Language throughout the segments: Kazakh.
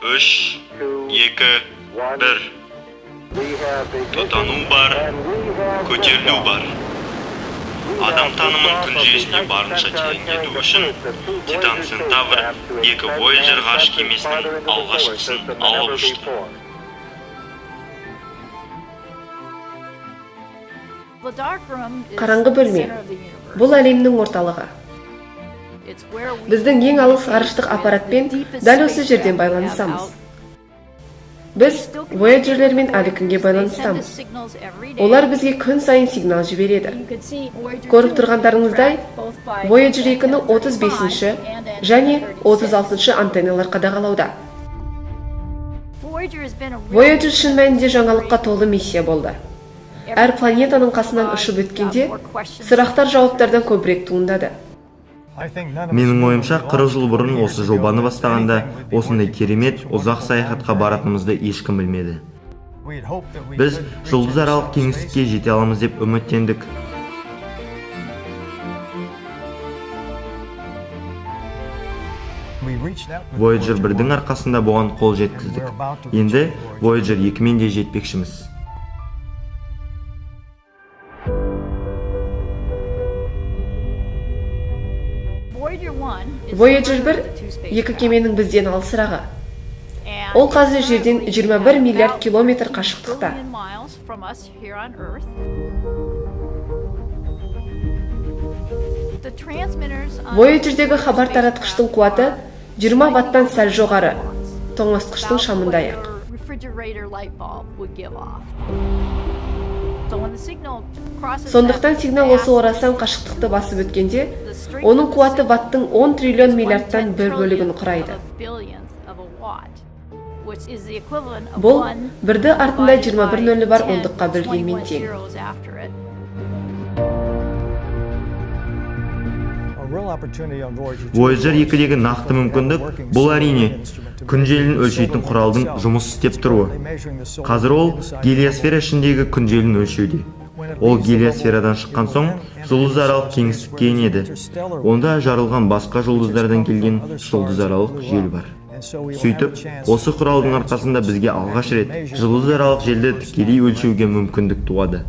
3, 2, 1. Тұтану бар, көтерілу бар. Адам танымын күн жүйесінде барынша тереңдету үшін Титан Центавр 2 Voyager ғарыш кемесінің алғашқысын алып ұшты. Қараңғы бөлме. Бұл әлемнің орталығы. Біздің ең алыс ғарыштық аппаратпен дәл осы жерден байланысамыз. Біз Voyager'лермен әлі күнге байланыстамыз. Олар бізге күн сайын сигнал жібереді. Көріп тұрғандарыңыздай, Voyager 2-ні 35-ші және 36-шы антенналар қадағалауда. Voyager шын мәнінде жаңалыққа толы миссия болды. Әр планетаның қасынан ұшып өткенде, сұрақтар жауаптардан көбірек туындады. Менің ойымша, 40 жыл бұрын осы жобаны бастағанда, осындай керемет ұзақ саяхатқа баратынымызды ешкім білмеді. Біз жұлдызаралық кеңістікке жете аламыз деп үміттендік. Voyager 1-дің арқасында бұған қол жеткіздік. Енді Voyager 2-мен де жетпекшіміз. Voyager 1 екі кеменің бізден алысырағы. Ол қазір жерден 21 миллиард километр қашықтықта. Voyager'дегі хабар таратқыштың қуаты 20 ваттан сәл жоғары, тоңазытқыштың шамындай-ақ. Сондықтан сигнал осы орасан қашықтықты басып өткенде, оның қуаты ваттың 10 триллион миллиардтан бір бөлігін құрайды. Бұл бірді артында 21 нөлі бар ондыққа бөлгенмен тең. Voyager 2-дегі нақты мүмкіндік бұл, әрине, күн желін өлшейтін құралдың жұмыс істеп тұруы. Қазір ол гелиосфера ішіндегі күн желін өлшеуде. Ол гелиосферадан шыққан соң жұлдызаралық кеңістікке енеді. Онда жарылған басқа жұлдыздардан келген жұлдызаралық жел бар. Сөйтіп, осы құралдың арқасында бізге алғаш рет жұлдызаралық желді тікелей өлшеуге мүмкіндік туады.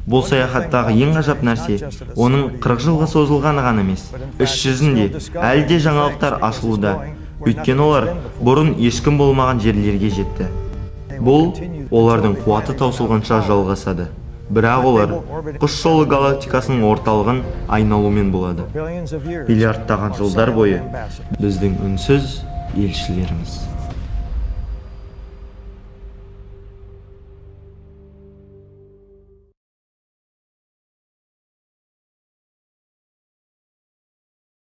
Бұл саяхаттағы ең ғажап нәрсе оның 40 жылға созылғаны ғана емес, іс жүзінде әлі де жаңалықтар ашылуда. Өйткені олар бұрын ешкім болмаған жерлерге жетті. Бұл олардың қуаты таусылғанша жалғасады. Бірақ олар құс жолы галактикасының орталығын айналумен болады. Миллиардтаған жылдар бойы біздің үнсіз елшілеріміз.